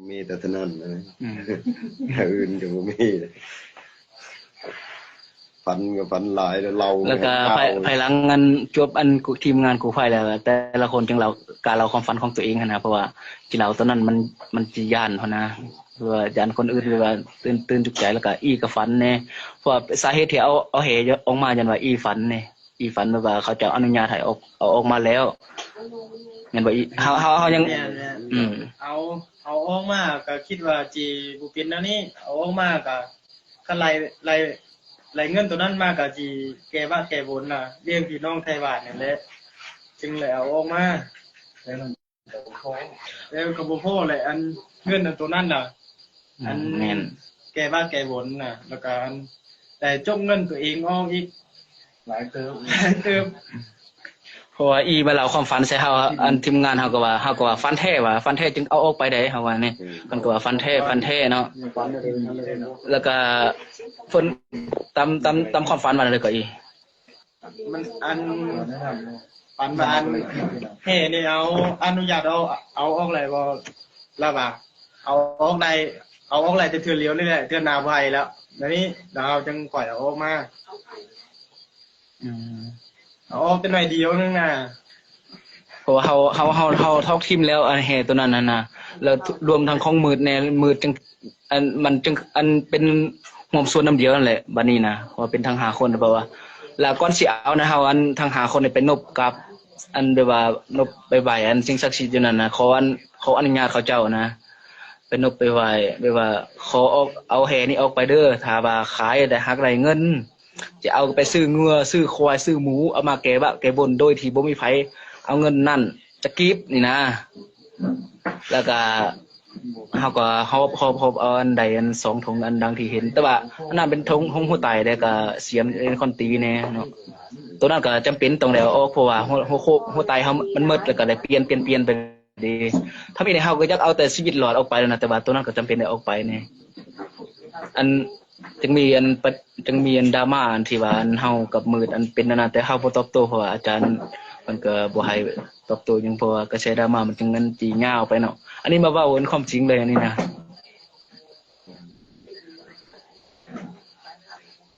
ມີແຕ່ເທົ່ານັ້ນນະ ອືມ ແນວອື່ນກໍບໍ່ມີ. ຝັນກໍຝັນຫຼາຍ ແລ້ວເລົ່າ ແລ້ວກໍ ໃຫ້ ພາຍ ເຮົາ ພາຍຫຼັງອັນຈົບອັນທີມງານກູ້ໄພແລ້ວ ແຕ່ລະຄົນຈຶ່ງເລົ່າ ກະເລົ່າຄວາມຝັນຂອງຕົວເອງຫັ້ນນະ ເພາະວ່າຊິເລົ່າຕອນນັ້ນມັນ ມັນຊິຢ້ານຫັ້ນນະ ຫຼືວ່າຢ້ານຄົນອື່ນ ຫຼືວ່າຕື່ນ ຕື່ນຕົກໃຈ ແລ້ວກໍອີ່ກໍຝັນແດ່ ເພາະວ່າສາເຫດທີ່ເອົາ ເອົາແຫອອກມາ ຍ້ອນວ່າອີ່ຝັນແດ່. ອີ່ຝັນແບບວ່າເຂົາເຈົ້າອະນຸຍາດໃຫ້ອອກ ເອົາອອກມາແລ້ວ ແມ່ນບໍ່ອີ່? ເຮົາ ເຮົາ ເຮົາຍັງ ອືມ ເອົາ ເອົາອອກມາກໍຄິດວ່າຊິບໍ່ເປັນແນວນີ້ ເອົາອອກມາກໍ ຄັນໄລ່ ໄລ່ ໄລ່ເງິນໂຕນັ້ນມາກໍຊິແກ້ບາດແກ້ບຸນນະ ລ້ຽງພີ່ນ້ອງໄທບ້ານນັ້ນແຫຼະ ຈຶ່ງໄດ້ເອົາອອກມາ. ເອີ ກໍບໍ່ພໍແຫຼະ ອັນເງິນອັນໂຕນັ້ນນະ ອືມ ອັນ ແມ່ນ ແກ້ບາດແກ້ບຸນນະ ແລ້ວກໍອັນໄດ້ຈົກເງິນຕົວເອງອອກອີກ ຫຼາຍເຕີບ ຫຼາຍເຕີບ ເພາະວ່າອີ່ມາເລົ່າຄວາມຝັນໃສ່ເຮົາ ອືມ ອັນທີມງານເຮົາກໍວ່າ ເຮົາກໍວ່າຝັນແທ້ວ່າ ຝັນແທ້ຈຶ່ງເອົາອອກໄປໄດ້ ເຮົາວ່ານີ້ ອືມ ມັນກໍວ່າຝັນແທ້ ຝັນແທ້ເນາະ ຝັນແທ້ ແລ້ວກໍເພິ່ນຕາມ ຕາມ ຕາມຄວາມຝັນວ່າແນວໃດກໍອີ່? ມັນອັນ ອັນວ່າອັນແຫ່ນີ້ເອົາອະນຸຍາດເອົາ ເອົາອອກໄດ້ບໍ່ ລະວ່າເອົາອອກໄດ້ ເອົາອອກໄດ້ແຕ່ເທື່ອດຽວນີ້ແຫຼະ ເທື່ອໜ້າບໍ່ໃຫ້ແລ້ວ ດຽວນີ້ລະເຮົາຈັ່ງຄ່ອຍເອົາອອກມາ ອືມ ເອົາອອກແຕ່ໜ້ອຍດຽວໜຶ່ງນະ ເພາະວ່າເຮົາ ເຮົາ ເຮົາ ເຮົາທອກຖິ້ມແລ້ວ ອັນແຫ່ໂຕນັ້ນຫັ້ນນະ ແລ້ວລວມທັງຂອງມືດແດ່ ມືດຈັ່ງ ອັນ ມັນຈຶ່ງ ອັນເປັນຮ່ວມສ່ວນນຳດຽວນັ້ນແຫຼະ ບາດນີ້ນະ ເພາະວ່າເປັນທັງຫ້າຄົນ ແບບວ່າ ແລ້ວກ່ອນຊິເອົານະ ເຮົາ ອັນ ທັງຫ້າຄົນນີ້ໄປນົບກັບ ອັນ ແບບວ່ານົບໄປໄຫວ້ ອັນ ສິ່ງສັກສິດຢູ່ນັ້ນນະ ຂໍ ອັນ ຂໍອະນຸຍາດເຂົາເຈົ້ານະ ໄປນົບໄປໄຫວ້ ແບບວ່າ ຂໍອອກ ເອົາແຫ່ນີ້ອອກໄປເດີ ຖ້າວ່າຂາຍໄດ້ ຫາກໄດ້ເງິນ ຈະເອົາໄປຊື້ງົວ ຊື້ຄວາຍ ຊື້ໝູ ເອົາມາແກ້ບາດແກ້ບຸນ ໂດຍທີ່ບໍ່ມີໃຜເອົາເງິນນັ້ນຈັກກີບນີ້ນະ ແລ້ວກະເຮົາກໍຫອບ ຫອບ ຫອບເອົາອັນໃດອັນສອງຖົງ ອັນດັ່ງທີ່ເຫັນ ແຕ່ວ່າອັນນັ້ນເປັນຖົງຂອງຫົວໄຕ ແລ້ວກະສຽມເປັນຄອນຕີແດ່ເນາະ ໂຕນັ້ນກໍຈຳເປັນຕ້ອງໄດ້ເອົາອອກ ເພາະວ່າຫົວ ຫົວໂຄກ ຫົວໄຕເຮົາມັນໝົດ ແລ້ວກໍໄດ້ປ່ຽນ ປ່ຽນ ປ່ຽນໄປ ເດ້ ທຳອິດເຮົາກໍຢາກເອົາແຕ່ຊີວິດລອດອອກໄປແລ້ວນະ ແຕ່ວ່າໂຕນັ້ນກໍຈຳເປັນໄດ້ອອກໄປແດ່ ອັນ ຈຶ່ງມີອັນ ປະ ຈຶ່ງມີອັນດຣາມາ ອັນທີ່ວ່າອັນເຮົາກັບມືດ ອັນເປັນອັນນັ້ນ ແຕ່ເຮົາບໍ່ຕອບໂຕ້ ເພາະວ່າອາຈານເພິ່ນກໍບໍ່ໃຫ້ຕອບໂຕ້ຫຍັງ ເພາະວ່າກະແສດຣາມາມັນຈຶ່ງ ມັນຊິຍາວໄປເນາະ ອັນນີ້ມາເວົ້າອັນຄວາມຈິງເລີຍ ອັນນີ້ນະ.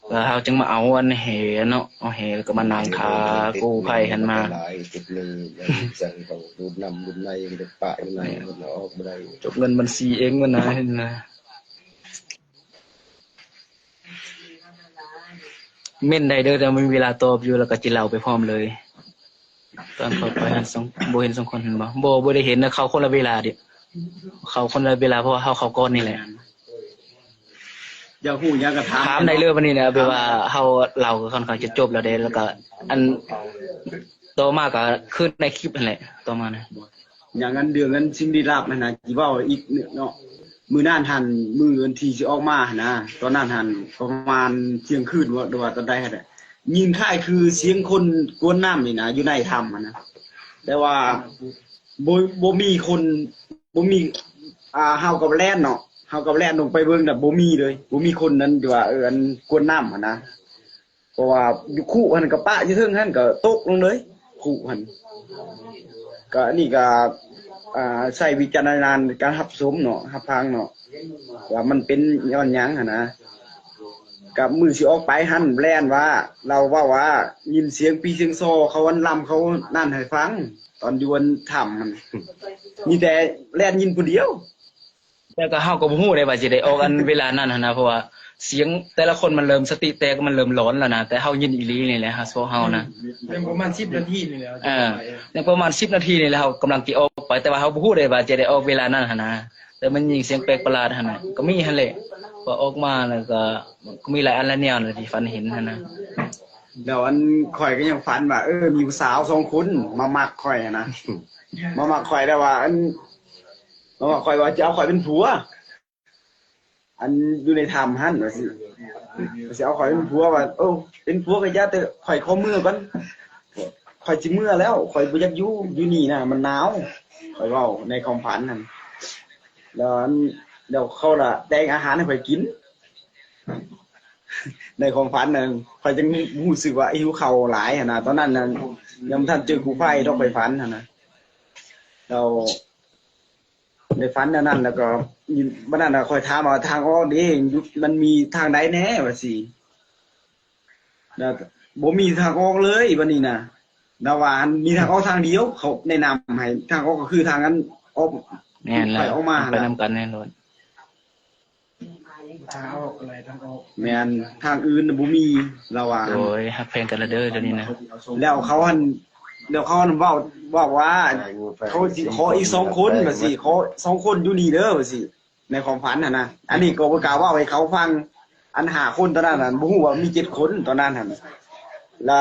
ແລ້ວເຮົາຈຶ່ງມາເອົາອັນແຫເນາະ ເອົາແຫແລ້ວກໍມານັ່ງຖ້າກູ້ໄພຫັ້ນມາ ຫຼາຍຈຸດໜຶ່ງ ຈັ່ງຕ້ອງດູດນ້ຳດູດໃນ ມັນໄດ້ປະຢູ່ໃນ ມັນເອົາອອກບໍ່ໄດ້ ຈົກເງິນບັນຊີເອງມັນນະ ເຫັນນະ ເມັ້ນໄດ້ເດີ ແຕ່ມີເວລາຕອບຢູ່ ແລ້ວກໍຊິເລົ່າໄປພ້ອມເລີຍ. ຕອນເຂົ້າໄປຫັ້ນ ສອງ ບໍ່ເຫັນສອງຄົນ ເຫັນບໍ່? ບໍ່ ບໍ່ໄດ້ເຫັນນະ ເຂົ້າຄົນລະເວລາເດ ເຂົ້າຄົນລະເວລາ ເພາະວ່າເຮົາເຂົ້າກ່ອນນີ້ແຫຼະ. ຢາກຮູ້ຫຍັງກໍຖາມ ຖາມໄດ້ເລີຍ ບາດນີ້ນະ ແບບວ່າເຮົາເລົ່າກໍຄ່ອນຂ້າງຈະຈົບແລ້ວເດ້ ແລ້ວກໍອັນຕໍ່ມາກໍຄືໃນຄລິບຫັ້ນແຫຼະ ຕໍ່ມານະ. ຫຍັງອັນເລື່ອງອັນສິ່ງລີ້ລັບຫັ້ນນະ ຊິເວົ້າອີກເນາະ. ມື້ນັ້ນຫັ້ນ ມື້ວັນທີຊິອອກມາຫັ້ນນະ ຕອນນັ້ນຫັ້ນປະມານທ່ຽງຄືນບໍ່ ຫຼືວ່າຕອນໃດຫັ້ນແຫຼະ ຍິນຄ້າຍຄືສຽງຄົນກວນນ້ຳນີ້ນະ ຢູ່ໃນຖ້ຳຫັ້ນນະ ແຕ່ວ່າບໍ່ ບໍ່ມີຄົນ ບໍ່ມີ ອ່າ ເຮົາກໍແລ່ນເນາະ ເຮົາກໍແລ່ນລົງໄປເບິ່ງນະ ບໍ່ມີເລີຍ ບໍ່ມີຄົນນັ້ນທີ່ວ່າ ເອີ ອັນກວນນ້ຳຫັ້ນນະ. ເພາະວ່າຢູ່ຄຸຫັ້ນກໍປະຢູ່ເທິງຫັ້ນກໍຕົກລົງເລີຍ ຄຸຫັ້ນ. ກໍອັນນີ້ກໍ ອ່າ ໃຊ້ວິຈາລະນະຍານໃນການຮັບຊົມເນາະ ຮັບຟັງເນາະ ວ່າມັນເປັນຍ້ອນຫຍັງຫັ້ນນະ. ກັບມື້ຊິອອກໄປຫັ້ນ ແລ່ນວ່າ ລາວເວົ້າວ່າຍິນສຽງປີສຽງຊໍ ເຂົາອັນລຳເຂົານັ້ນໃຫ້ຟັງ ຕອນຢູ່ອັນຖ້ຳຫັ້ນ ມີແຕ່ແລ່ນຍິນຜູ້ດຽວ. ແຕ່ກໍເຮົາກໍບໍ່ຮູ້ເດ້ວ່າຊິໄດ້ອອກອັນເວລານັ້ນຫັ້ນນະ ເພາະວ່າສຽງແຕ່ລະຄົນມັນເລີ່ມສະຕິແຕກ ມັນເລີ່ມຫຼອນແລ້ວນະ ແຕ່ເຮົາຍິນອີ່ຫຼີນີ້ແຫຼະ ພວກເຮົານະ ຍັງປະມານສິບນາທີນີ້ແຫຼະ ເອີ ຍັງປະມານສິບນາທີນີ້ແຫຼະ ເຮົາກຳລັງຊິອອກໄປ ແຕ່ວ່າເຮົາບໍ່ຮູ້ເດ້ວ່າຈະໄດ້ອອກເວລານັ້ນຫັ້ນນະ ແຕ່ມັນຍິງສຽງແປກປະຫຼາດຫັ້ນນະ ກໍມີຫັ້ນແຫຼະ ພໍອອກມາແລ້ວກໍ ກໍມີຫຼາຍອັນຫຼາຍແນວນະທີ່ຝັນເຫັນຫັ້ນນະ. ແລ້ວອັນຂ້ອຍກໍຍັງຝັນວ່າ ເອີ ມີຜູ້ສາວສອງຄົນມາມັກຂ້ອຍຫັ້ນນະ ມາມັກຂ້ອຍ ແລ້ວວ່າອັນ ມາມັກຂ້ອຍວ່າຈະເອົາຂ້ອຍເປັນຜົວ ອັນຢູ່ໃນຖ້ຳຫັ້ນ ວ່າຊິ ວ່າຊິເອົາຂ້ອຍເປັນຜົວ ວ່າ ໂອ້ ເປັນຜົວກໍຢ່າ ແຕ່ຂ້ອຍຂໍເມືອກ່ອນ ຂ້ອຍຊິເມືອແລ້ວ ຂ້ອຍບໍ່ຢາກຢູ່ ຢູ່ນີ້ນະມັນໜາວ ຂ້ອຍເວົ້າໃນຄວາມຝັນຫັ້ນ. ແລ້ວອັນ ແລ້ວເຂົາລະແຕ່ງອາຫານໃຫ້ຂ້ອຍກິນ ໃນຄວາມຝັນນັ້ນ ຂ້ອຍຈຶ່ງຮູ້ສຶກວ່າຫິວເຂົ້າຫຼາຍຫັ້ນນະ ຕອນນັ້ນນະ ຍັງບໍ່ທັນເຈີກູ້ໄພດອກ ຂ້ອຍຝັນຫັ້ນນະ ແລ້ວ ໄດ້ຝັນແນວນັ້ນ ແລ້ວກໍ ບັດນັ້ນຂ້ອຍຖາມວ່າ ທາງອອກເດ້ ຢູ່ ມັນມີທາງໃດແດ່ ວ່າຊີ້ ແລ້ວບໍ່ມີທາງອອກເລີຍບັດນີ້ນະ. ລາວວ່າ ອັນ ມີທາງອອກທາງດຽວ ເຂົາແນະນຳໃຫ້ ທາງອອກກໍຄືທາງອັນອອກ ແມ່ນແລ້ວ ໄປອອກມາ ໄປນຳກັນແນ່ນອນ. ທາງອອກ ທາງອອກ ແມ່ນ ທາງອື່ນບໍ່ມີ ລາວວ່າ. ໂດຍ ຮັກແພງກັນລະເດີ ດຽວນີ້ນະ. ແລ້ວເຂົາຫັ້ນ ແລ້ວເຂົາຫັ້ນເວົ້າ ເວົ້າວ່າ ເຂົາຊິຂໍອີກສອງຄົນ ວ່າຊິຂໍສອງຄົນຢູ່ນີ້ເດີ ວ່າຊິ ໃນຄວາມຝັນຫັ້ນນະ. ອັນນີ້ກໍບໍ່ກ້າເວົ້າໃຫ້ເຂົາຟັງ ອັນຫ້າຄົນຕອນນັ້ນຫັ້ນ ບໍ່ຮູ້ວ່າມີເຈັດຄົນຕອນນັ້ນຫັ້ນ ລະ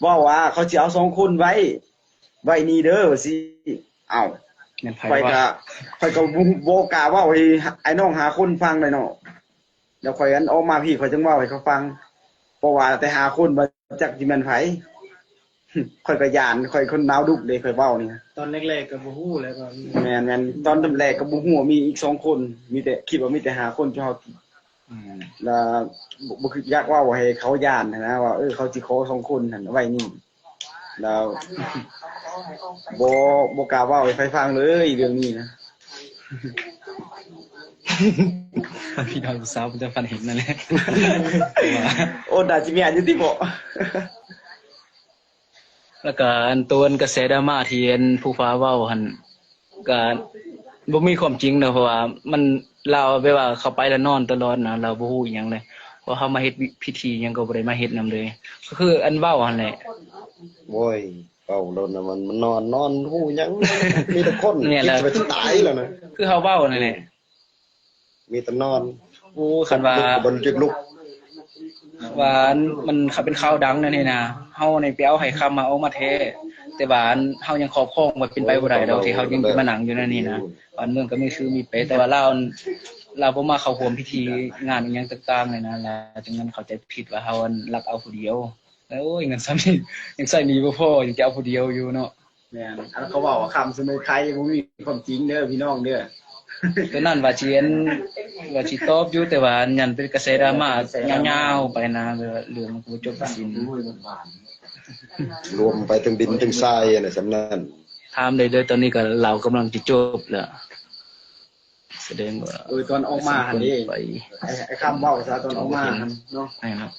ເວົ້າວ່າ ເຂົາຊິເອົາສອງຄົນໄວ້ ໄວ້ນີ້ເດີ ວ່າຊິ. ເອົ້າ ແມ່ນໃຜ ຂ້ອຍກະ ວະ? ຂ້ອຍກະບໍ່ ບໍ່ກ້າເວົ້າໃຫ້ອ້າຍນ້ອງຫ້າຄົນຟັງເລີຍເນາະ. ແລ້ວຂ້ອຍອັນອອກມາພີ້ ຂ້ອຍຈຶ່ງເວົ້າໃຫ້ເຂົາຟັງ ເພາະວ່າແຕ່ຫ້າຄົນ ບໍ່ຈັກຊິແມ່ນໃຜ. ຂ້ອຍກໍຢ້ານ ຂ້ອຍຄົນໜາວດຸເດ້ ຂ້ອຍເວົ້ານີ້. ຕອນແລກໆກໍບໍ່ຮູ້ແຫຼະວ່າ ແມ່ນໆ ຕອນແລກກໍບໍ່ຮູ້ວ່າມີອີກສອງຄົນ ມີແຕ່ ຄິດວ່າມີແຕ່ຫ້າຄົນທີ່ເຮົາ ອືມ ລະບໍ່ ບໍ່ຄິດຢາກເວົ້າໃຫ້ເຂົາຢ້ານຫັ້ນນະ ວ່າ ເອີ ເຂົາຊິຂໍສອງຄົນຫັ້ນໄວ້ນີ້ ລະບໍ່ ບໍ່ກ້າເວົ້າໃຫ້ໃຜຟັງເລີຍເລື່ອງນີ້ນະ. ພີ່ນ້ອງສາວເພິ່ນຈະຝັນເຫັນນັ້ນແຫຼະ. ໂອ້ ໜ້າຊິແມ່ນຢູ່ຕິເບາະ. ແລ້ວກະອັນໂຕອັນກະແສດຣາມາທີ່ອັນພູຜາເວົ້າຫັ້ນ ກະບໍ່ມີຄວາມຈິງເນາະ ເພາະວ່າມັນ ລາວແບບວ່າເຂົ້າໄປແລ້ວນອນຕະຫຼອດນະ ລາວບໍ່ຮູ້ອີ່ຫຍັງເລີຍ ເພາະເຮົາມາເຮັດພິທີຫຍັງກໍບໍ່ໄດ້ມາເຮັດນຳເລີຍ ກໍຄືອັນເວົ້າຫັ້ນແຫຼະ. ໂອ້ຍ ເວົ້າໂລດນະ ມັນ ມັນນອນ ນອນຮູ້ຫຍັງ ມີແຕ່ຄົນ ແມ່ນແລ້ວ ຄິດຊິຕາຍແລ້ວນະ ຄືເຮົາເວົ້ານັ້ນແຫຼະ. ມີແຕ່ນອນ. ໂອ້ ຄັນວ່າ ບໍ່ລຸກ ວ່າມັນ ຄັນເປັນຂ່າວດັງແນວນີ້ນະ ເຮົານີ້ໄປເອົາໄຫຄຳມາອອກມາແທ້ ແຕ່ວ່າເຮົາຍັງຄອບຄອງໄວ້ ເປັນໄປບໍ່ໄດ້ດອກ ທີ່ເຮົາຍັງໄດ້ມານັ່ງຢູ່ໃນນີ້ນະ. ບ້ານເມືອງກໍມີຄືມີໄປ ແຕ່ວ່າລາວ ລາວບໍ່ມາເຂົ້າຮ່ວມພິທີງານອີ່ຫຍັງຕ່າງໆເລີຍນະ ລາວຈຶ່ງເຂົ້າໃຈຜິດວ່າເຮົາລັກເອົາຜູ້ດຽວ. ໂອ້ຍ ເງິນສ່ຳນີ້ ຍັງໃຊ້ໜີ້ບໍ່ພໍ ຍັງຈະເອົາຜູ້ດຽວຢູ່ເນາະ. ແມ່ນ ອັນເຂົາເວົ້າວ່າຄຳສະເໝີໄຄບໍ່ມີຄວາມຈິງເດີພີ່ນ້ອງເດີ. ໂຕນັ້ນວ່າຊິອັນ ວ່າຊິຕອບຢູ່ ແຕ່ວ່າອັນຍັນເປັນກະແສດຣາມາຍາວໆໄປນະ ແບບວ່າເລື່ອງມັນບໍ່ຈົບບໍ່ສິ້ນ ລວມໄປເຖິງດິນເຖິງຊາຍຫັ້ນນະ ສ່ຳນັ້ນ. ຖາມໄດ້ເດີ ຕອນນີ້ກໍລາວກຳລັງຊິຈົບແລ້ວ. ສະແດງວ່າ ເອີ ຕອນອອກມາຫັ້ນເດ້ ໄອ້ ໄອ້ຄຳເວົ້າຊະ ຕອນອອກມາຫັ້ນເນາະ ແມ່ນເນາະ.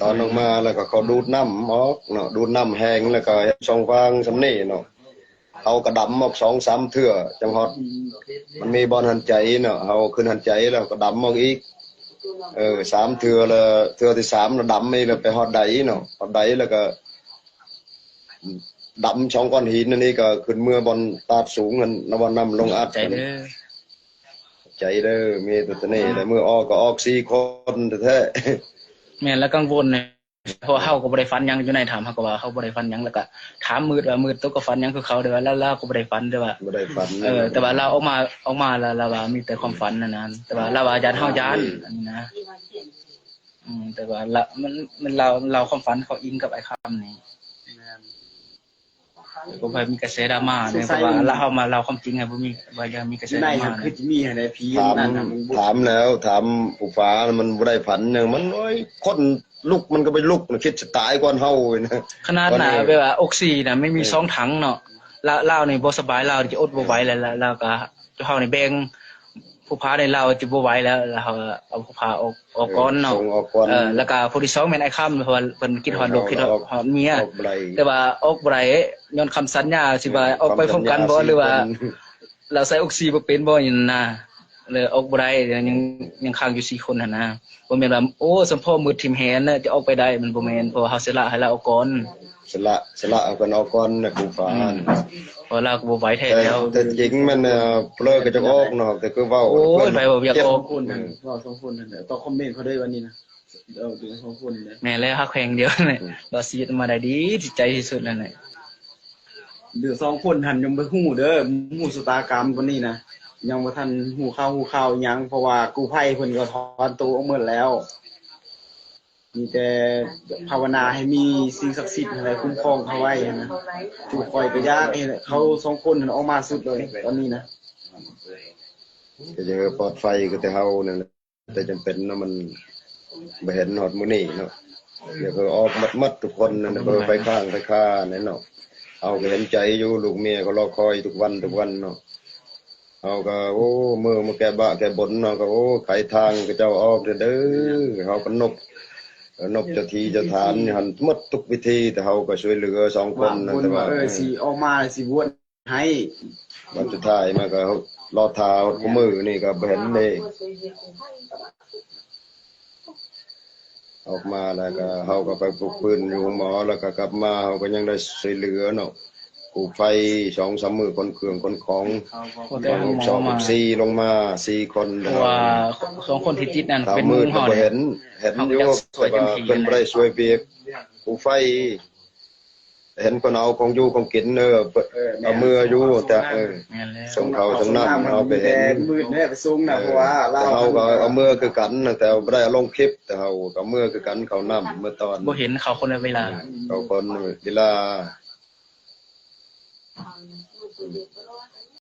ຕອນອອກມາແລ້ວກໍເຂົາດູດນ້ຳອອກເນາະ ດູດນ້ຳແຮງ ແລ້ວກໍເຮັດຊ່ອງວ່າງສ່ຳນີ້ເນາະ ເຮົາກໍດຳອອກສອງສາມເທື່ອຈັ່ງຮອດ ມັນມີບ່ອນຫັນໃຈເນາະ ເຮົາຂຶ້ນຫັນໃຈແລ້ວກໍດຳອອກອີກ ເອີ ສາມເທື່ອ ແລ້ວເທື່ອທີສາມລະດຳອີກ ແລ້ວໄປຮອດໃດເນາະ ຮອດໃດແລ້ວກໍ ດຳສອງກ້ອນຫີນອັນນີ້ກໍຂຶ້ນເມືອບ່ອນຕາດສູງຫັ້ນ ລະວ່ານ້ຳລົງອັດ. ໃຈເດີ ໃຈເດີ ມີແຕ່ໂຕນີ້ແຫຼະ ມື້ອອກກໍອອກສີ່ຄົນແທ້ໆ. ແມ່ນລະ ກັງວົນ ເພາະວ່າເຮົາກໍບໍ່ໄດ້ຝັນຫຍັງຢູ່ໃນຖ້ຳ ເຮົາກໍວ່າເຮົາບໍ່ໄດ້ຝັນຫຍັງ ລະກະຖາມມືດວ່າ ມືດໂຕກໍຝັນຫຍັງຄືເຂົາ ແຕ່ວ່າລາວ ລາວກໍບໍ່ໄດ້ຝັນ ແຕ່ວ່າ ບໍ່ໄດ້ຝັນ ເອີ ແຕ່ວ່າລາວອອກມາ ອອກມາລະ ລາວວ່າມີແຕ່ຄວາມຝັນນັ້ນນະ ແຕ່ວ່າລາວວ່າຢ້ານເຮົາຢ້ານ ອັນນີ້ນະ. ອືມ ແຕ່ວ່າລະ ມັນ ມັນເລົ່າ ເລົ່າຄວາມຝັນເຂົາອີງກັບອ້າຍຄຳນີ້ ແມ່ນ ກໍເພິ່ນມີກະແສດຣາມາເດ້ ເພາະວ່າລະເຮົາມາເລົ່າຄວາມຈິງໃຫ້ ບໍ່ມີ ວ່າຢ່າມີກະແສດຣາມາ ຄືຈະມີຫັ້ນແຫຼະ ຜີ ຖາມ ຖາມແລ້ວ ຖາມຜູ້ຟ້າ ມັນບໍ່ໄດ້ຝັນຫຍັງ ມັນ ໂອ້ຍ ຄົນລຸກ ມັນກໍໄປລຸກ ມັນຄິດຊິຕາຍກ່ອນເຮົານະ. ຂະໜາດນະ ແບບວ່າອົກຊີນະ ມັນມີສອງຖັງເນາະ ລາວ ລາວນີ້ບໍ່ສະບາຍ ລາວຈະອົດບໍ່ໄຫວແລ້ວ ລາວ ລາວກໍ ເຮົານີ້ແບ່ງ ຜູ້ພາໃນລາວຈະບໍ່ໄຫວແລ້ວ ລາວເອົາຜູ້ພາອອກ ອອກກ່ອນເນາະ ເອີ ສົ່ງອອກກ່ອນ ເອີ ແລ້ວກະຜູ້ທີສອງແມ່ນອ້າຍຄຳ ເພາະວ່າເພິ່ນຄິດຮອດລູກ ເອົາ ຄິດຮອດ ອອກ ຮອດເມຍ ອອກບໍ່ໄດ້ ແຕ່ວ່າອອກບໍ່ໄດ້ຍ້ອນຄຳສັນຍາ ຊິວ່າອອກໄປພ້ອມກັນບໍ່ ຫຼືວ່າລາວໃສ່ອົກຊີບໍ່ເປັນບໍ່ ນີ້ນະ ເລີຍອອກບໍ່ໄດ້ ຍັງ ຍັງຄ້າງຢູ່ສີ່ຄົນຫັ້ນນະ. ບໍ່ແມ່ນວ່າ ໂອ້ ສຳພໍມືດຖິ້ມແຫນແລ້ວຈະອອກໄປໄດ້ ມັນບໍ່ແມ່ນ ເພາະວ່າເຮົາສະຫຼະໃຫ້ລາວອອກກ່ອນ ສະຫຼະ ສະຫຼະເອົາເພິ່ນອອກກ່ອນນະ ຜູ້ຟ້າ ອືມ ເພາະລາວກໍບໍ່ໄຫວແທ້ແລ້ວ ແຕ່ຈິງແມ່ນ ເອີ ເລີກກໍຈະອອກເນາະ ແຕ່ຄືເວົ້າ ໂອ້ຍ ໃຜວ່າຢາກອອກ ສອງຄົນນັ້ນ ເວົ້າສອງຄົນນັ້ນແຫຼະ ຕອບຄອມເມັນເຂົາເດີ ອັນນີ້ນະ ເອີ ເປັນສອງຄົນນະ ແມ່ນແລ້ວ ຮັກແພງດຽວນັ້ນແຫຼະ ອືມ ລາວຊິເຮັດມາໄດ້ດີ ຊິໃຈທີ່ສຸດແລ້ວນະ. ເລື່ອງສອງຄົນຫັ້ນຍັງບໍ່ຮູ້ເດີ ຮູ້ຊະຕາກຳປານນີ້ນະ ຍັງບໍ່ທັນຮູ້ຂ່າວຮູ້ຂ່າວຫຍັງ ເພາະວ່າກູ້ໄພເພິ່ນກໍຖອນໂຕອອກໝົດແລ້ວ. ມີແຕ່ພາວະນາໃຫ້ມີສິ່ງສັກສິດຫັ້ນແຫຼະຄຸ້ມຄອງເຂົາໄວ້ຫັ້ນນະ. ຄືຂ້ອຍກໍຢາກໃຫ້ເຂົາສອງຄົນຫັ້ນອອກມາສຸດເລີຍຕອນນີ້ນະ ກໍຢາກໃຫ້ປອດໄພຄືແຕ່ເຮົານັ້ນແຫຼະ ແຕ່ຈຳເປັນເນາະ ມັນບໍ່ເຫັນຮອດມື້ນີ້ເນາະ ຢາກໃຫ້ອອກໝົດໆທຸກຄົນນັ້ນ ເພື່ອໄປຄ້າງໄປຄານັ້ນເນາະ. ເຮົາກໍເຫັນໃຈຢູ່ ລູກເມຍກໍລໍຄອຍທຸກວັນ ທຸກວັນເນາະ. ເຮົາກໍ ໂອ້ ມື້ມາແກ້ບາແກ້ບົນ ເຮົາກໍ ໂອ້ ໄຂທາງຂະເຈົ້າອອກເດີ ເຮົາກໍນົບ ເອີ ນົບເຈົ້າທີ່ເຈົ້າທານຢູ່ຫັ້ນໝົດທຸກພິທີ ແຕ່ເຮົາກໍຊ່ວຍເຫຼືອສອງຄົນ ວ່າ ນັ້ນ ແຕ່ວ່າ ວ່າ ເອີ ຊິອອກມາຊິບວດໃຫ້ ບັດສຸດທ້າຍມາກໍລໍຖ້າຮອດຄູ່ມື້ນີ້ກໍບໍ່ເຫັນເດ້. ອອກມາແລ້ວກໍເຮົາກໍໄປປຸກຟື້ນຢູ່ໂຮງໝໍ ແລ້ວກໍກັບມາເຮົາກໍຍັງໄດ້ຊ່ວຍເຫຼືອເນາະ ກູ້ໄພສອງສາມມື້ ຂົນເຄື່ອງຂົນຂອງ ໂອ້ ແຕ່ໂຮງໝໍ ສອງ ມາ ສີ່ ລົງມາສີ່ຄົນ ເພາະວ່າສອງຄົນທີ່ຕິດນັ້ນ ເຂົາ ເປັນໝູ່ເຮົາ ກໍບໍ່ເຫັນ ເຫັນຢູ່ ແຕ່ວ່າເພິ່ນບໍ່ໄດ້ຊ່ວຍວຽກກູ້ໄພ. ເຫັນເພິ່ນເອົາຂອງຢູ່ຂອງກິນ ເອີ ເອົາເມືອຢູ່ ແຕ່ ເອີ ສົ່ງເຂົ້າສົ່ງນ້ຳ ເຮົາກໍເຫັນ ແຕ່ເຮົາກໍເອົາເມືອຄືກັນ ແຕ່ບໍ່ໄດ້ເອົາລົງຄລິບ ແຕ່ເຮົາກໍເອົາເມືອຄືກັນ ເຂົ້ານ້ຳເມືອຕອນ ບໍ່ເຫັນເຂົ້າຄົນລະເວລາ ເຂົ້າຄົນເວລາ.